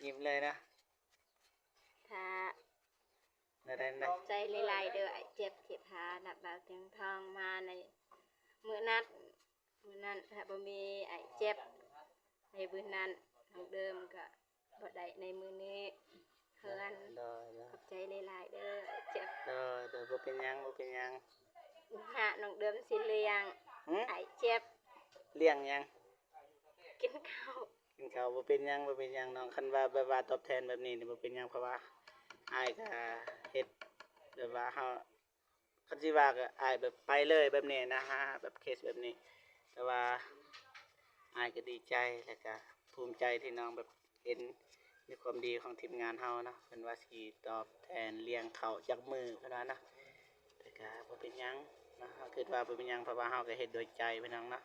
ຍິ້ມເລີຍນະ ຖ້າ ແນວໃດນະ? ຂອບໃຈຫຼາຍໆເດີ ອ້າຍເຈັບ ທີ່ພານ້າບ່າວແຕງທອງມາໃນມື້ນັ້ນ ມື້ນັ້ນຖ້າບໍ່ມີອ້າຍເຈັບໃນມື້ນັ້ນ ນ້ອງເດີມກໍບໍ່ໄດ້ໃນມື້ນີ້ເຮືອນ. ໂດຍໆ ຂອບໃຈຫຼາຍໆເດີອ້າຍເຈັບ. ໂດຍໆ ບໍ່ເປັນຫຍັງ ບໍ່ເປັນຫຍັງ. ຫານ້ອງເດີມຊິລ້ຽງ ຫື? ອ້າຍເຈັບ. ລ້ຽງຫຍັງ? ກິນເຂົ້າ ກິນເຂົ້າ. ບໍ່ເປັນຫຍັງ ບໍ່ເປັນຫຍັງນ້ອງ. ຄັນວ່າແບບວ່າຕອບແທນແບບນີ້ນີ້ບໍ່ເປັນຫຍັງ ເພາະວ່າອ້າຍກໍເຮັດແບບວ່າເຮົາ ຄັນຊິວ່າກໍອ້າຍແບບໄປເລີຍແບບນີ້ນະ ຫາແບບເຄສແບບນີ້ ແຕ່ວ່າອ້າຍກໍດີໃຈ ແລ້ວກໍພູມໃຈທີ່ນ້ອງແບບເຫັນໃນຄວາມດີຂອງທີມງານເຮົາເນາະ. ເພິ່ນວ່າຊິຕອບແທນລ້ຽງເຂົ້າຈັກມື້ເພິ່ນວ່ານະ ແຕ່ກໍບໍ່ເປັນຫຍັງເນາະ ເຮົາຄິດວ່າບໍ່ເປັນຫຍັງ ເພາະວ່າເຮົາກໍເຮັດດ້ວຍໃຈພີ່ນ້ອງເນາະ.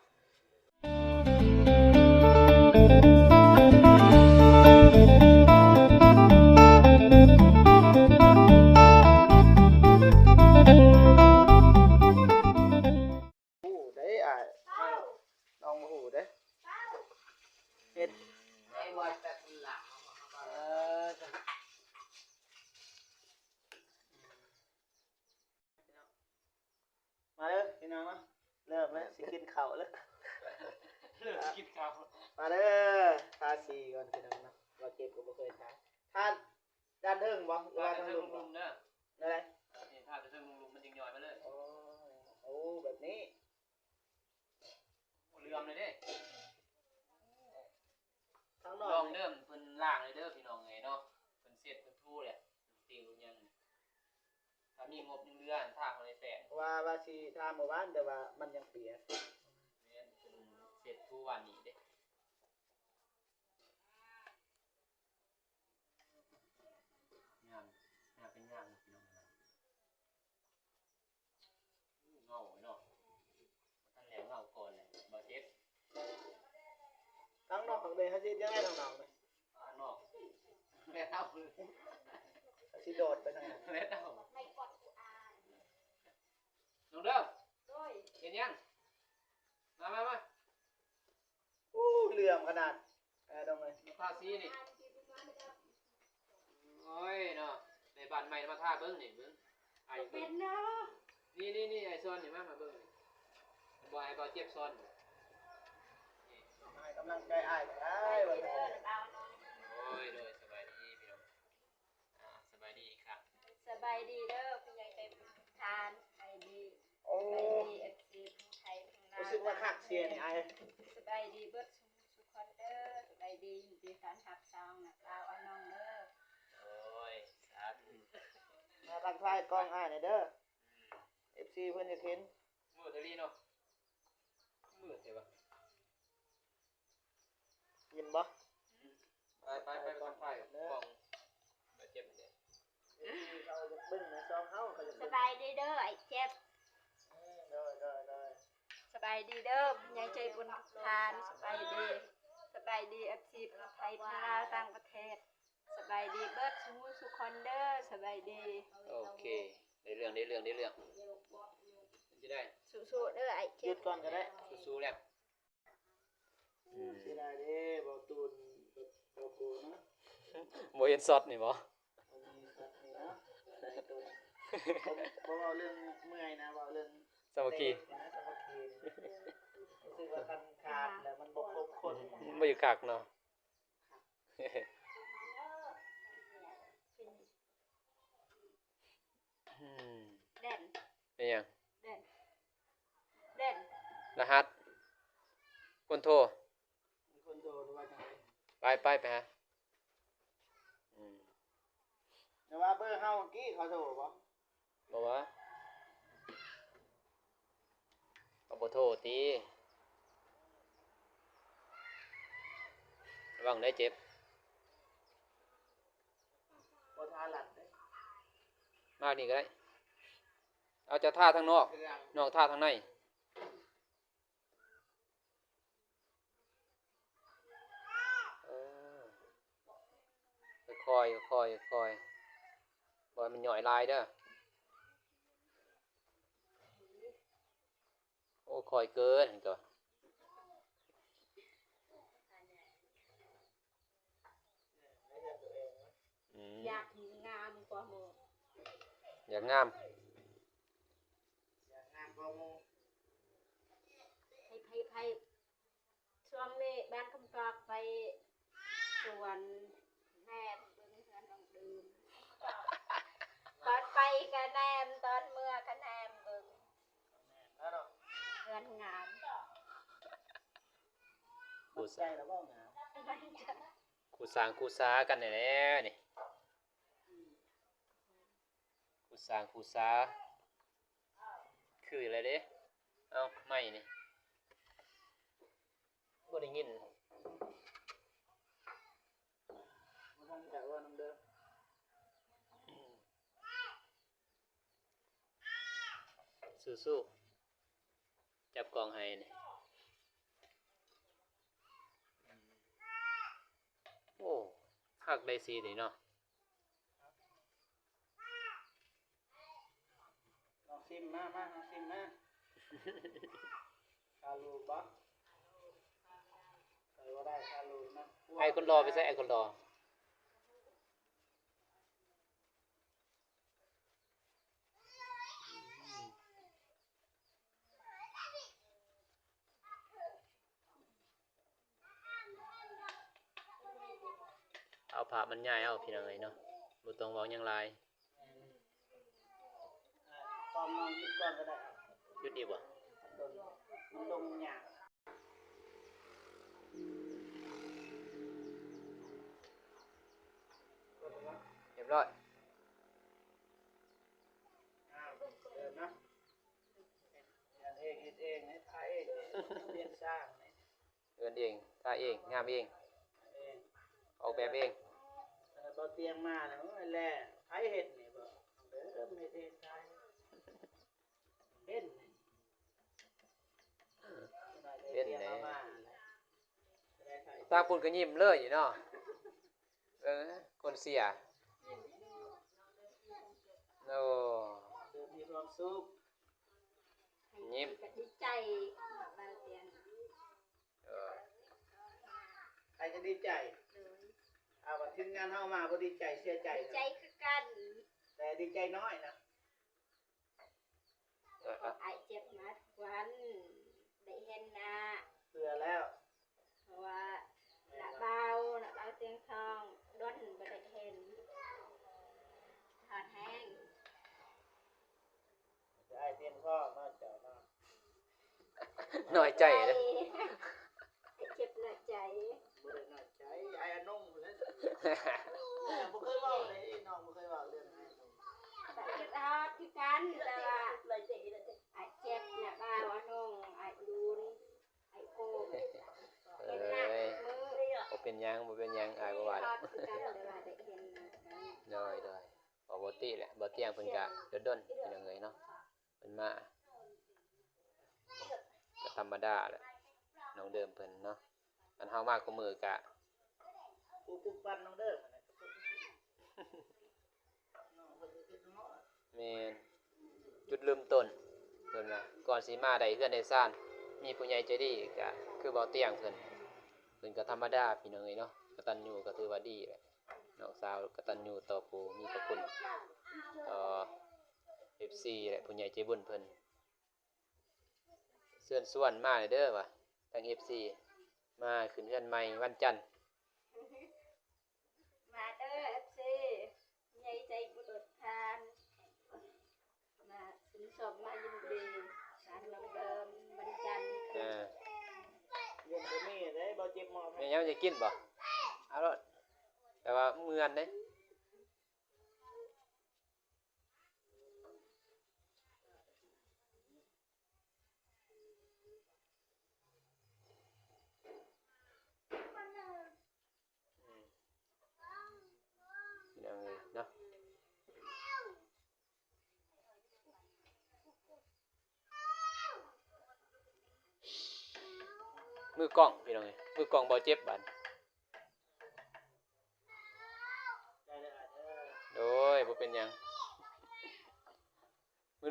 ຮູ້ເດ້ອ້າຍ ນ້ອງບໍ່ຮູ້ເດ້ ເຮັດ ເອີ. ມາເດີພີ່ນ້ອງເນາະ ເລີ່ມແລ້ວ ຊິກິນເຂົ້າແລ້ວ ເລີ່ມຊິກິນເຂົ້າ. ມາເດີ ທາສີກ່ອນພີ່ນ້ອງເນາະ ວ່າເຈັບກໍບໍ່ເຄີຍທາ ທາດ້ານເທິງບໍ່ ຫຼືວ່າທາງລຸ່ມເດີ ແນວໃດ? ນີ້ທາແຕ່ເທິງລຸ່ມ ມັນຈຶ່ງຍ້ອຍມາເລີຍ. ໂອ້ ໂອ້ ແບບນີ້ ເຫຼື່ອມເລີຍເດ້ ທາງນອກ ນ້ອງເດີມເພິ່ນລ້າງເລີຍເດີພີ່ນ້ອງເອີຍເນາະ ເພິ່ນເຊັດເພິ່ນຖູແຫຼະ ຕິ່ງຫຍັງ ຖ້າມີງົບຍັງເຫຼືອ ທາເຂົ້າໃນແປ້ງ ເພາະວ່າວ່າຊິທາມື້ວານ ແຕ່ວ່າມັນຍັງເປຍກ. ແມ່ນ ເພິ່ນເຊັດຖູວານນີ້ເດ້ ງາມ ງາມເປັນງາມເນາະພີ່ນ້ອງເອີຍ. ເຫງົາເນາະ ບໍ່ທັນແລ້ວ ເຫງົາກ່ອນແຫຼະ ບໍ່ເຈັບ. ທາງນອກເດ້ ເຮົາຊິເຮັດຈັ່ງໃດທາງນອກເດ້? ທາງນອກ ແລ້ວ ເຮົາຊິໂດດໄປທາງນັ້ນ ແລ້ວ ນ້ອງເດີມ ໂດຍ ເຮັດຫຍັງ? ມາ ມາ ມາ. ໂອ້ ເຫຼື່ອມຂະໜາດ ເອີ ນ້ອງເອີຍ ມາທາສີນີ້ ໂອ້ຍເນາະ ໄດ້ບ້ານໃໝ່ມາທາເບິ່ງນີ້ ເບິ່ງ ອ້າຍເບິ່ງ ເປັນເນາະ ນີ້ໆໆ ອ້າຍສອນນີ້ ມາ ມາເບິ່ງນີ້ ບໍ່ ໃຫ້ບ່າວເຈັບສອນນີ້ ໃຫ້ກຳລັງໃຈອ້າຍກໍໄດ້ວ່າຊັ້ນ. ໂອ້ຍ ໂດຍ ສະບາຍດີພີ່ນ້ອງ. ອ່າ ສະບາຍດີອີກຄັ້ງ ສະບາຍດີເດີ ຜູ້ໃຫຍ່ໃຈບຸນທຸກທ່ານ ສະບາຍດີ ໂອ້ ສະບາຍດີ ເອັຟຊີ ທັງໄທທັງລາວ ຮູ້ສຶກວ່າຄັກສຽງອ້າຍ ສະບາຍດີເບິດສູ່ຄົນເດີ ສະບາຍດີ ຍິນດີຕ້ອນຮັບຊ່ອງນັກລາວອານ້ອງເດີ. ໂອ້ຍ ສາທຸ ມາທັກທາຍກ້ອງອ້າຍແດ່ເດີ ອືມ ເອັຟຊີ ເພິ່ນຢາກເຫັນ ມືດອີ່ຫຼີເນາະ ມືດແທ້ວະ. ຍິນບໍ່? ໄປ ໄປ ໄປ ໄປທາງໄຟ ເດີ ກ້ອງ ບາດເຈັບເດ້ ເຂົາຢາກເບິ່ງນະ ຊ່ອງເຮົາ ເຂົາຢາກເບິ່ງ. ສະບາຍດີເດີ ອ້າຍເຈັບ ເອີ ໂດຍ ໂດຍ ໂດຍ ສະບາຍດີເດີ ຜູ້ໃຫຍ່ໃຈບຸນທຸກທ່ານ ສະບາຍດີ ສະບາຍດີ ເອັຟຊີ ທັງໄທ ທັງລາວ ຕ່າງປະເທດ ສະບາຍດີເບິດສູ່ຄົນເດີ ສະບາຍດີ. ໂອເຄ ໄດ້ເລື່ອງ ໄດ້ເລື່ອງ ໄດ້ເລື່ອງ ຊິໄດ້ ສູ້ໆເດີ ອ້າຍເຈັບ ຢຸດກ່ອນກໍໄດ້ ສູ້ໆແລ້ວ. ອືມ ເສຍດາຍເດ້ ເວົ້າຕູນກັບເວົ້າໂກເນາະ ບໍ່ເຫັນຊັອດນີ້ບໍ? ບໍ່ມີຊັອດນີ້ເນາະ ເສຍດາຍຕູນ ບໍ່ ບໍ່ເວົ້າເລື່ອງເມື່ອຍນະ ເວົ້າເລື່ອງສາມັກຄີ ແຕກນະ ສາມັກຄີ ຮູ້ສຶກວ່າຄັນຂາດແລ້ວມັນບໍ່ຄົບຄົນ ມັນບໍ່ຢູ່ຄັກເນາະ. ອືມ ແດນ ເປັນຫຍັງ? ແດນ ແດນ ລະຫັດ ຄົນໂທ ມີຄົນໂທ ຫຼືວ່າຈັ່ງໃດ? ໄປ ໄປ ໄປຫາ ອືມ ແຕ່ວ່າເບີເຮົາກີ້ເຂົາໂທບໍ່? ບໍ່ວ່າ ເຂົາບໍ່ໂທຕິ ລະວັງເດີເຈັບ ບໍ່ທາລັດເດ້ ມານີ້ກໍໄດ້ ເອົາ ເຈົ້າທາທາງນອກ ນ້ອງທາທາງໃນ. ເອີ ຄ່ອຍໆ ຄ່ອຍໆ ບໍ່ໃຫ້ມັນຫຍ້ອຍຫຼາຍເດີ. ໂອ້ ຄ່ອຍເກີນຫັ້ນຕົວະ. ກວ່າໝູ່ ຢາກງາມ ຢາກງາມກວ່າໝູ່ ໃຜ ໃຜ ໃຜ ຊ່ວງນີ້ບ້ານຄຳຕອກໄປສວນ ແນມເບິ່ງເຮືອນນ້ອງດື່ມ ຕອນໄປກະແນມ ຕອນເມືອກະແນມເບິ່ງ ເຮືອນງາມ ໃຈລະເວົ້າງາມ ຄູ່ສ້າງຄູ່ສາກັນແທ້ໆນີ້ ຄູ່ສ້າງຄູ່ສາ ຄືແລ້ວເດ້. ເອົ້າ ໄມ້ນີ້ ບໍ່ໄດ້ຍິນ ບໍ່ທັນຈະເວົ້ານຳເດີ. ສູ້ໆ ຈັບກ້ອງໃຫ້ນີ້. ໂອ້ ຄັກໄດ໋ສີນີ້ເນາະ. ນ້ອງຊິມ ມາ ມາ ນ້ອງຊິມ ມາ. ຄາລູບອກ ໃສ່ບໍ່ໄດ້ ຄາລູນະ. ອ້າຍຄົນຫຼໍ່ໄປໃສ ອ້າຍຄົນຫຼໍ່? ເອົາພາບບັນຍາຍເອົາ ພີ່ນ້ອງເອີຍເນາະ ບໍ່ຕ້ອງເວົ້າຫຍັງຫຼາຍ. ຕອນນອນຢຸດກ່ອນກໍໄດ້ ຢຸດອີກບໍ່? ມັນລົງຍາກ. ຮຽບຮ້ອຍ. ອ້າວ ເດີນເນາະ ເຮັດເອງ ເຮັດເອງ ເຮັດເອງ ເຮັດເອງ ສ້າງ ເຮືອນເອງ ຖ້າເອງ ງາມເອງ ເອງ ອອກແບບເອງ. ເອີ ບໍ່ຕຽງມາແລ້ວ ໂອ້ຍ ແລ້ວ ໃຜເຮັດນີ້ບໍ່? ເດີ ເຮັດເອງ ເປັນ ເປັນເດ້. ທາງພຸ້ນກໍຍິ້ມເລີຍເນາະ. ເອີ ຄົນເສຍ ໂອ້ ມີຄວາມສຸກ ຍິ້ມ ດີໃຈ ເອີ ໃຜກໍດີໃຈ. ໂດຍ ຖ້າວ່າທີມງານເຮົາມາບໍ່ດີໃຈ ເສຍໃຈ ດີໃຈຄືກັນ ແຕ່ດີໃຈນ້ອຍນະ. ອ້າຍເຈັບມາທຸກວັນ ໄດ້ເຫັນໜ້າ ເຫຼືອແລ້ວ ເພາະວ່ານ້າບ່າວ ນ້າບ່າວຕຽງທອງ ດົນບໍ່ໄດ້ເຫັນ ຮອດແຮງ. ອ້າຍຕຽງທອງເນາະ ເຈົ້າເນາະ. ນ້ອຍໃຈເດ້ ເຈັບນ້ອຍໃຈ ບໍ່ໄດ້ນ້ອຍໃຈ ອ້າຍອານົງພຸ້ນແຫຼະ. ບໍ່ເຄີຍເວົ້າເດ້ ນ້ອງບໍ່ເຄີຍເວົ້າເລື່ອງອ້າຍອານົງ ຄິດຮອດຄືກັນ ແຕ່ວ່າອ້າຍເຈັບ ນ້າບ່າວ ອານົງ ອ້າຍດູນ ອ້າຍໂກ ເອີຍ ບໍ່ເປັນຫຍັງ ບໍ່ເປັນຫຍັງ ອ້າຍບໍ່ວ່າດອກ. ໂດຍ ໂດຍ ເວົ້າປົກກະຕິແຫຼະ ບໍ່ຕຽງເພິ່ນກະດົນໆ ພີ່ນ້ອງເອີຍເນາະ. ເພິ່ນມາກໍທຳມະດາແຫຼະ ນ້ອງເດີມເພິ່ນເນາະ. ອັນເຮົາມາຄູ່ມື້ກະ ປູປຸກປັນນ້ອງເດີມ ແມ່ນ ຈຸດເລີ່ມຕົ້ນເພິ່ນວ່າ ກ່ອນຊິມາໄດ້ເຮືອນໄດ້ຊານ ມີຜູ້ໃຫຍ່ໃຈດີກະຄືເບົາຕຽງເພິ່ນ ເພິ່ນກໍທຳມະດາ ພີ່ນ້ອງເອີຍເນາະ. ກະຕັນຍູກໍຖືວ່າດີແຫຼະ ນ້ອງສາວກະຕັນຍູຕໍ່ຜູ້ມີພະຄຸນ ຕໍ່ເອັຟຊີ ແລະ ຜູ້ໃຫຍ່ໃຈບຸນເພິ່ນ. ເຊີນຊວນມາເດີວ່າ ທາງເອັຟຊີ ມາຂຶ້ນເຮືອນໃໝ່ວັນຈັນ ມາເດີ ເອັຟຊີ ໃຫຍ່ໃຈບຸນອົດທານ ມາຊຸມຊົມ ມາຍິນດີ ມາລົງເດີມວັນຈັນ. ເອີ ເງິນບໍ່ມີເດ້ ບໍ່ເຈັບໝໍ້ ແມ່ນຫຍັງ ຈະກິນບໍ່? ເອົາໂລດ ແຕ່ວ່າເມືອນເດ້. ພີ່ນ້ອງເອີຍເນາະ ມືກ້ອງ ພີ່ນ້ອງເອີຍ ມືກ້ອງບໍ່ເຈັບບາດ. ໂດຍ ບໍ່ເປັນຫຍັງ.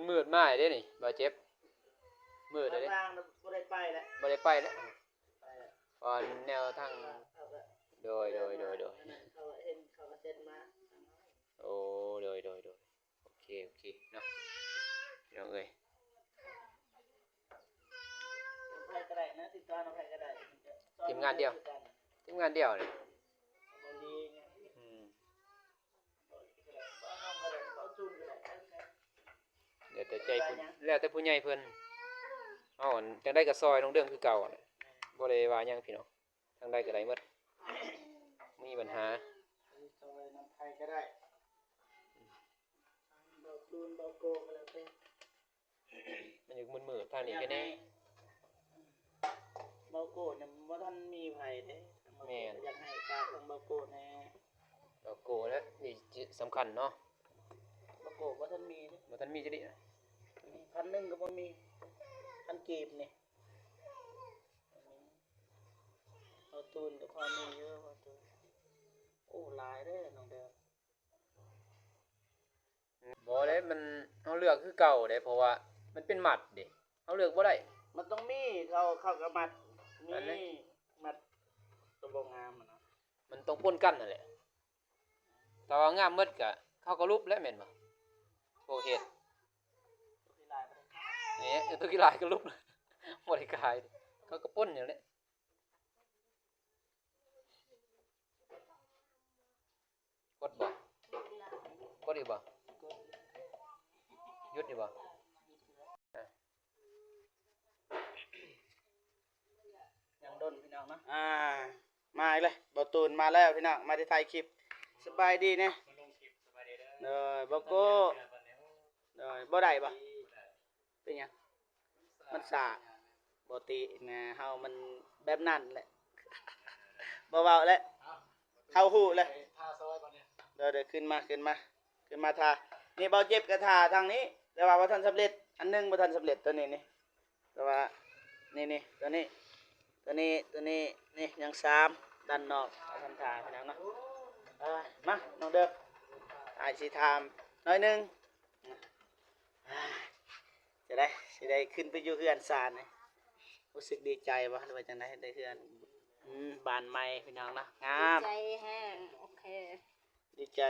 ມືດໆມາເດ້ນີ້ ບໍ່ເຈັບ ມືດເດ້ ບໍ່ໄດ້ໄປແລ້ວ ບໍ່ໄດ້ໄປແລ້ວ ໄປແລ້ວ ເພາະແນວທາງ ເອີ ເອີ ໂດຍ ໂດຍ ໂດຍ ໂດຍ ເຂົາເຫັນ ເຂົາກໍເຊັດມາ. ໂອ້ ໂດຍ ໂດຍ ໂດຍ ໂອເຄ ໂອເຄເນາະ ພີ່ນ້ອງເອີຍ. ໃຜກໍໄດ້ນະ ຕິດຕໍ່ນຳໃຜກໍໄດ້ ທີມງານດຽວ ທີມງານດຽວນີ້ ບໍ່ມີ ອືມ ແລ້ວແຕ່ໃຈຜູ້ ແລ້ວແຕ່ຜູ້ໃຫຍ່ເພິ່ນ ເຮົາອັນ ຈັ່ງໃດກໍຊ່ອຍນ້ອງເດີມຄືເກົ່າ ບໍ່ໄດ້ວ່າຫຍັງພີ່ນ້ອງ ທາງໃດກໍໄດ້ໝົດ ບໍ່ມີບັນຫາ ຊ່ອຍນຳໃຜກໍໄດ້ ເບົາຕູນ ເບົາໂກກໍແລ້ວແຕ່ ມັນຢູ່ມືດໆ ທາງນີ້ແຄ່ນີ້ ເບົາໂກນີ້ບໍ່ທັນມີໃຜເດ້ ແມ່ນ ຢາກໃຫ້ຝາກຂອງເບົາໂກແດ່ ເບົາໂກແຫຼະ ນີ້ສຳຄັນເນາະ ເບົາໂກບໍ່ທັນມີເດ້ ບໍ່ທັນມີຈະດີ ພັນໜຶ່ງກໍບໍ່ມີ ພັນກີບນີ້ ເບົາຕູນກໍພໍມີຢູ່ ເບົາຕູນ ໂອ້ ຫຼາຍເດ້ນ້ອງເດີມ. ບໍ່ເດ້ ມັນ ເຮົາເລືອກຄືເກົ່າເດ້ ເພາະວ່າມັນເປັນມັດເດ້ ເຮົາເລືອກບໍ່ໄດ້ ມັນຕ້ອງມີ ເຂົາ ເຂົາກໍມັດ ມີ ອັນນັ້ນ ມັດກໍບໍ່ງາມຫັ້ນນະ ມັນຕ້ອງປົນກັນຫັ້ນແຫຼະ ຖ້າວ່າງາມໝົດກໍ ເຂົາກໍຫຼຸບແຫຼະແມ່ນບໍ່ ພວກເຮັດ ເອີ ຕົວຂີ້ຫຼາຍກໍຫຼຸບ ບໍ່ໄດ້ຂາຍ ເຂົາກໍປົນຫັ້ນແຫຼະ. ກົດບໍ່? ກົດອີກບໍ່? ຢຸດຢູ່ບໍ່? ອ່ະ ຍັງດົນພີ່ນ້ອງເນາະ ອ່າ ມາອີກແລ້ວ ເບົາຕູນມາແລ້ວພີ່ນ້ອງ ມາໄດ້ຖ່າຍຄລິບ ສະບາຍດີແດ່ ມາລົງຄລິບ ສະບາຍດີເດີ ໂດຍ ເບົາໂກ້ ໂດຍ ບໍ່ໄດ້ບໍ່? ບໍ່ໄດ້. ເປັນຫຍັງ? ມັນຊ້າ ບໍ່ຕິນະ ເຮົາມັນແບບນັ້ນແຫຼະ ບໍ່ເວົ້າແຫຼະ ເຮົາຮູ້ແຫຼະ ເດີ ເດີ ຂຶ້ນມາ ຂຶ້ນມາ ຂຶ້ນມາຖ້າ ນີ້ ເບົາເຈັບກໍຖ້າທາງນີ້ ແຕ່ວ່າບໍ່ທັນສຳເລັດ ອັນໜຶ່ງບໍ່ທັນສຳເລັດ ໂຕນີ້ນີ້ ແຕ່ວ່າ ນີ້ໆ ໂຕນີ້ ໂຕນີ້ ໂຕນີ້ ນີ້ ຍັງສາມ ດ້ານນອກ ບໍ່ທັນຖ້າ ພີ່ນ້ອງເນາະ ເອີ ມາ ນ້ອງເດີ ອ້າຍຊິຖາມໜ້ອຍໜຶ່ງ ຈັ່ງໃດ ຊິໄດ້ຂຶ້ນໄປຢູ່ເຮືອນຊານນີ້ ຮູ້ສຶກດີໃຈບໍ່ ຫຼືວ່າຈັ່ງໃດ ໄດ້ເຮືອນ ອືມ ບ້ານໃໝ່ ພີ່ນ້ອງເນາະ ງາມ ດີໃຈແຮງ ໂອເຄ ດີໃຈ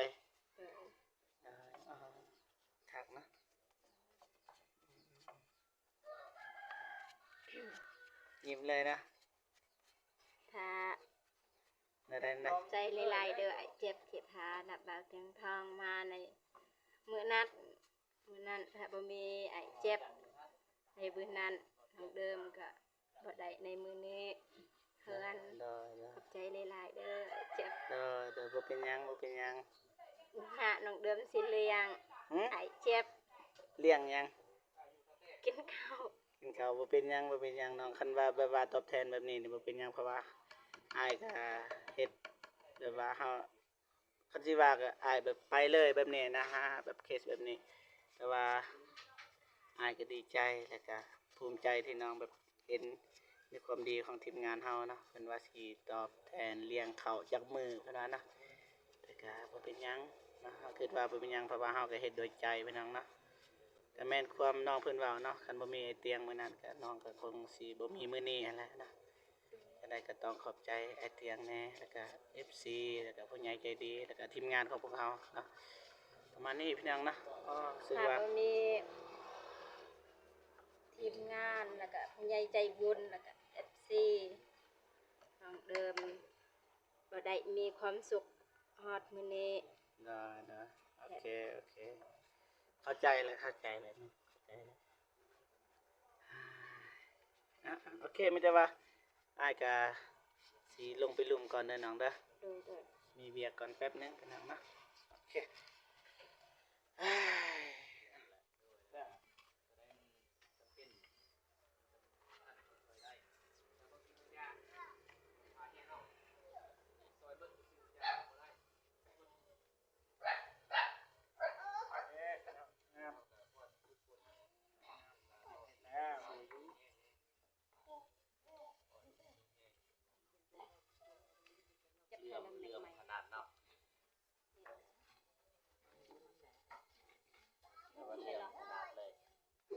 ເອີ ອ່າ ຄັກເນາະ ຍິ້ມເລີຍນະ ຖ້າ ແນວໃດນະ ຂອບໃຈຫຼາຍໆເດີ ອ້າຍເຈັບ ທີ່ພານະບ່າວແຕງທອງມາໃນມື້ນັດ ມື້ນັ້ນຖ້າບໍ່ມີອ້າຍເຈັບໃນມື້ນັ້ນ ນ້ອງເດີມກໍບໍ່ໄດ້ໃນມື້ນີ້ ເຮືອນ ໂດຍ ໂດຍ ຂອບໃຈຫຼາຍໆເດີ ອ້າຍເຈັບ ໂດຍ ໂດຍ ບໍ່ເປັນຫຍັງ ບໍ່ເປັນຫຍັງ ມື້ໜ້ານ້ອງເດີມຊິລ້ຽງ ຫື? ອ້າຍເຈັບ ລ້ຽງຫຍັງ? ກິນເຂົ້າ ກິນເຂົ້າ ບໍ່ເປັນຫຍັງ ບໍ່ເປັນຫຍັງນ້ອງ ຄັນວ່າແບບວ່າຕອບແທນແບບນີ້ນີ້ບໍ່ເປັນຫຍັງ ເພາະວ່າອ້າຍກໍເຮັດແບບວ່າເຮົາ ຄັນຊິວ່າກໍອ້າຍແບບໄປເລີຍແບບນີ້ນະ ຫາແບບເຄສແບບນີ້ ແຕ່ວ່າອ້າຍກໍດີໃຈ ແລ້ວກໍພູມໃຈທີ່ນ້ອງແບບເຫັນໃນຄວາມດີຂອງທີມງານເຮົາເນາະ ເພິ່ນວ່າຊິຕອບແທນລ້ຽງເຂົ້າຈັກມື້ເພິ່ນວ່ານະ ແຕ່ກໍບໍ່ເປັນຫຍັງເນາະ ເຮົາຄິດວ່າບໍ່ເປັນຫຍັງ ເພາະວ່າເຮົາກໍເຮັດດ້ວຍໃຈພີ່ນ້ອງເນາະ ກໍແມ່ນຄວາມນ້ອງເພິ່ນເວົ້າເນາະ ຄັນບໍ່ມີອ້າຍຕຽງມື້ນັ້ນ ກໍນ້ອງກໍຄົງຊິບໍ່ມີມື້ນີ້ຫັ້ນແຫຼະເນາະ. ຈັ່ງໃດກໍຕ້ອງຂອບໃຈອ້າຍຕຽງແດ່ ແລ້ວກະເອັຟຊີ ແລ້ວກະຜູ້ໃຫຍ່ໃຈດີ ແລ້ວກະທີມງານຂອງພວກເຮົາເນາະ ປະມານນີ້ພີ່ນ້ອງເນາະ ກໍຖືວ່າ ຖ້າບໍ່ມີທີມງານ ແລ້ວກະຜູ້ໃຫຍ່ໃຈບຸນ ແລ້ວກະເອັຟຊີ ນ້ອງເດີມ ບໍ່ໄດ້ມີຄວາມສຸກຮອດມື້ນີ້ ໄດ້ ໄດ້ ໂອເຄ ໂອເຄ ເຂົ້າໃຈແລ້ວ ເຂົ້າໃຈແລ້ວ ເຂົ້າໃຈແລ້ວ ອ່ະ ໂອເຄ ມີແຕ່ວ່າອ້າຍກະຊິລົງໄປລຸ່ມກ່ອນເດີນ້ອງເດີ ໂດຍ ໂດຍ ມີວຽກກ່ອນແປັບໜຶ່ງພີ່ນ້ອງເນາະ ໂອເຄ. ເຫຼື້ອມ ເຫຼື້ອມຂະໜາດເນາະ ເຫຼື້ອມຂະໜາດເລີຍ ເ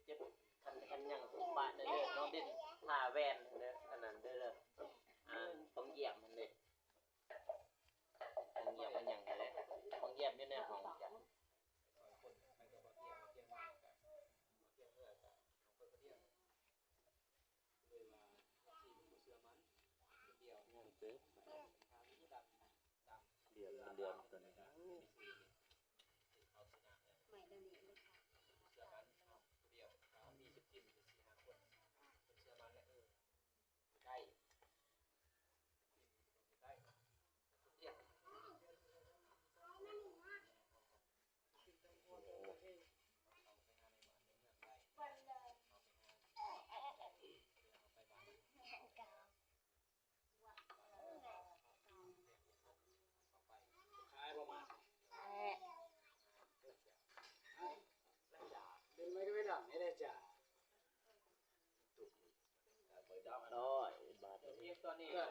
ຈັບ ຄັນ ຄັນຫຍັງປະໃນເລື່ອງນ້ອງເດັ່ນ ຖ້າແວ່ນເດີ ອັນນັ້ນເດີ ອ່າ ຕ້ອງຢ້ຽມຫັ້ນເດ້. ດຽວເດືອນຕົວນີ້ ຂາຍບໍ່ມາ ເປັນໄມ້ກໍໄປດຳນີ້ແຫຼະຈ້າ. ນ້ອຍບາດນີ້ ເກັບຕອນນີ້ ເມື່ອ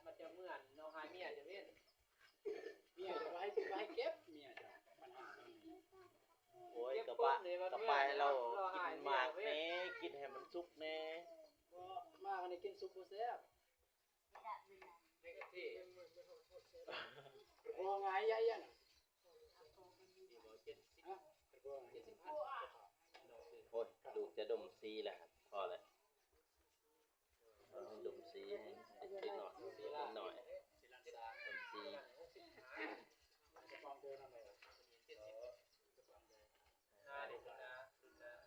ມັນຈະເມື່ອ ນ້ອງຫາຍເມຍຈະເວັນ ເມຍຈະບໍ່ໃຫ້ ບໍ່ໃຫ້ເກັບ ເມຍຈະ ບັນຫາຕອນນີ້. ໂອ້ຍ ກະປະ ກະປະໃຫ້ລາວກິນໝາກແດ່ ກິນໃຫ້ມັນສຸກແດ່. ບໍ່ ໝາກອັນນີ້ກິນສຸກບໍ່ແຊບ. ໂອ້ຍ ລູກຈະດົມຊີແລ້ວ ພໍແລ້ວ ດົມຊີໃຫ້ເດັກນ້ອຍ ເດັກນ້ອຍດົມຊີ.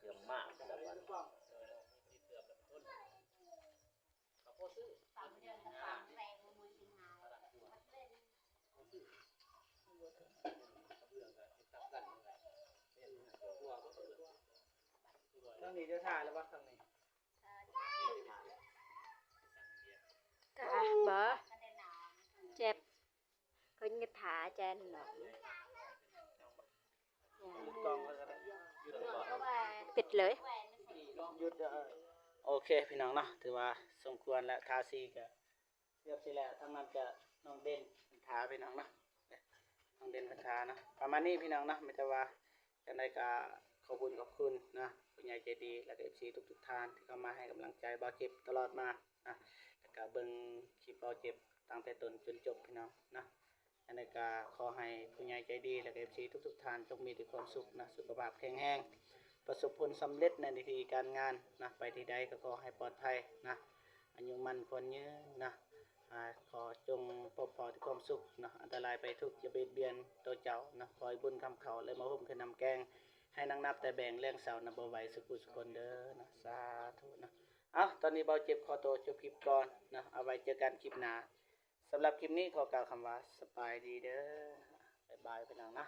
ເລື່ອງມາກແລ້ວບັດ ທາງນີ້ຈະຖ່າຍແລ້ວບໍ່ ທາງນີ້ ກະບໍ່ ແຈັບ ເພິ່ນກໍຖ້າແຈນເນາະ ປິດເລີຍ. ໂອເຄ ພີ່ນ້ອງເນາະ ຖືວ່າສົມຄວນແລ້ວ ທາສີກໍຮຽບຮ້ອຍແລ້ວ. ທາງນັ້ນກໍນ້ອງເດັ່ນຖ້າ ພີ່ນ້ອງເນາະ ນ້ອງເດັ່ນເພິ່ນຖ້າເນາະ. ປະມານນີ້ ພີ່ນ້ອງເນາະ ມີແຕ່ວ່າຈັ່ງໃດກໍຂອບຄຸນ ຂອບຄຸນເນາະ ຜູ້ໃຫຍ່ໃຈດີ ແລະກໍເອັຟຊີທຸກໆທ່ານ ທີ່ເຂົ້າມາໃຫ້ກຳລັງໃຈບ່າວເຈັບຕະຫຼອດມາເນາະ ແລະກໍເບິ່ງຄລິບບ່າວເຈັບຕັ້ງແຕ່ຕົ້ນຈົນຈົບ ພີ່ນ້ອງເນາະ. ຈັ່ງໃດກໍຂໍໃຫ້ຜູ້ໃຫຍ່ໃຈດີ ແລະກໍເອັຟຊີທຸກໆທ່ານ ຈົ່ງມີແຕ່ຄວາມສຸກນະ ສຸຂະພາບແຂງແຮງ ປະສົບຜົນສຳເລັດໃນໜ້າທີ່ການງານນະ ໄປທີ່ໃດກໍຂໍໃຫ້ປອດໄພນະ ອາຍຸໝັ້ນຂວັນຍືນນະ ອາ ຂໍຈົ່ງພົບພໍ້ແຕ່ຄວາມສຸກນະ ອັນຕະລາຍໄພທຸກຢ່າບຽດບຽນໂຕເຈົ້ານະ. ຂໍໃຫ້ບຸນຄຳເຂົ້າ ແລະມາໂຮມຂຶ້ນນຳແກງ ໃຫ້ນັກນັບແຕ່ແບ່ງ ແລງເຊົານຳບໍ່ໄຫວ ສຸຂູສຸຄົນເດີນະ ສາທຸນະ. ເອົ້າ ຕອນນີ້ບ່າວເຈັບຂໍໂຕຈົບຄລິບກ່ອນນະ ເອົາໄວ້ເຈີກັນຄລິບໜ້າ. ສຳລັບຄລິບນີ້ຂໍກ່າວຄຳວ່າສະບາຍດີເດີ ບາຍບາຍ ພີ່ນ້ອງນະ.